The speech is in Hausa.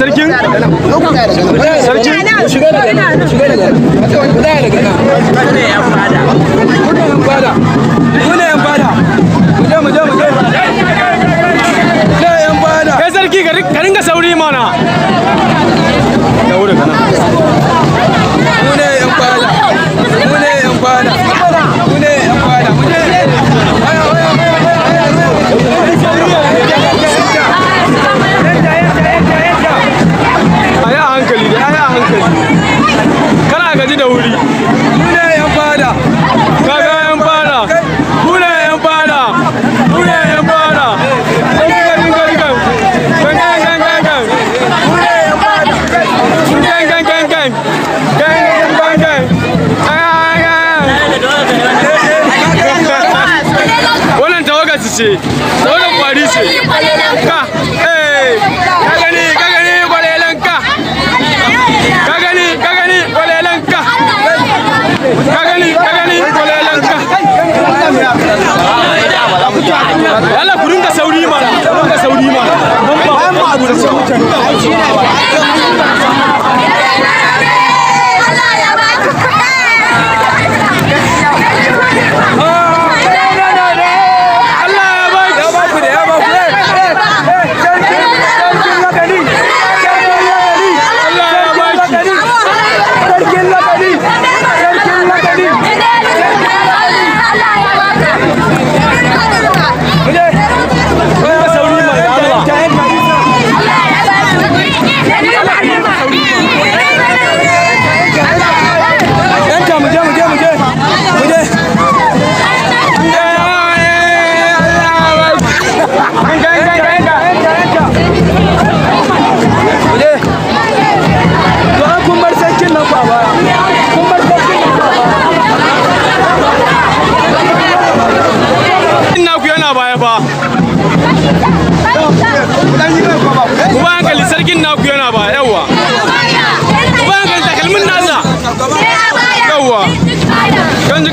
Sarkin? Sarki? Shiga daga nan, shiga daga nan. Ku tsaya daga nan. Ku ne yan fada. Ku ne yan fada. Ku ne yan fada. Mu je, mu je, mu je. Ne yan fada. Kai sarki, ka ringa sauri mana. Da wuri kana. Ku ne yan fada. Ku ne yan fada. Ku ne yan fada. Mu je. Aya, aya, aya, aya, aya. A yi a hankali dai, a yi a hankali. Kana gaji da wuri. Ku ne yan fada. Kaga yan fada. Ku ne yan fada. Ku ne yan fada. Gan gan gan gan. Gan gan gan gan. Ku ne yan fada. Gan gan gan gan. Gan gan gan. Ay, ay, ay. Wannan tawagar su ce, tawagar kwari ce. Ka, eh, ka gani, ka gani kwalelan ka. Ka gani, ka gani kwalelan ka. Ka gani, ka gani kwalelan ka. Allah, ku ringa sauri mana, ku ringa sauri mana. Bayan mu abu da mutane. Allah ya baki. Ya ba ku da ya ba ku. Eh, eh, eh, sarkin, sarkin lakani. Sarkin lakani. Allah ya baki. Sarkin lakani. Sarkin lakani. Mu je. Ku ringa sauri mana Allah. Yanta, mu je, mu je, mu je. Mu je. Yanta, yanta, yanta. Mu je. To an kun bar sarkin nan fa baya. Kun bar sarkin nan fa baya. Naku yana baya fa. Ku ba hankali, sarkin naku yana baya, yawwa. Ku ba hankali, takalmin nasa. Yawwa. Kan ji.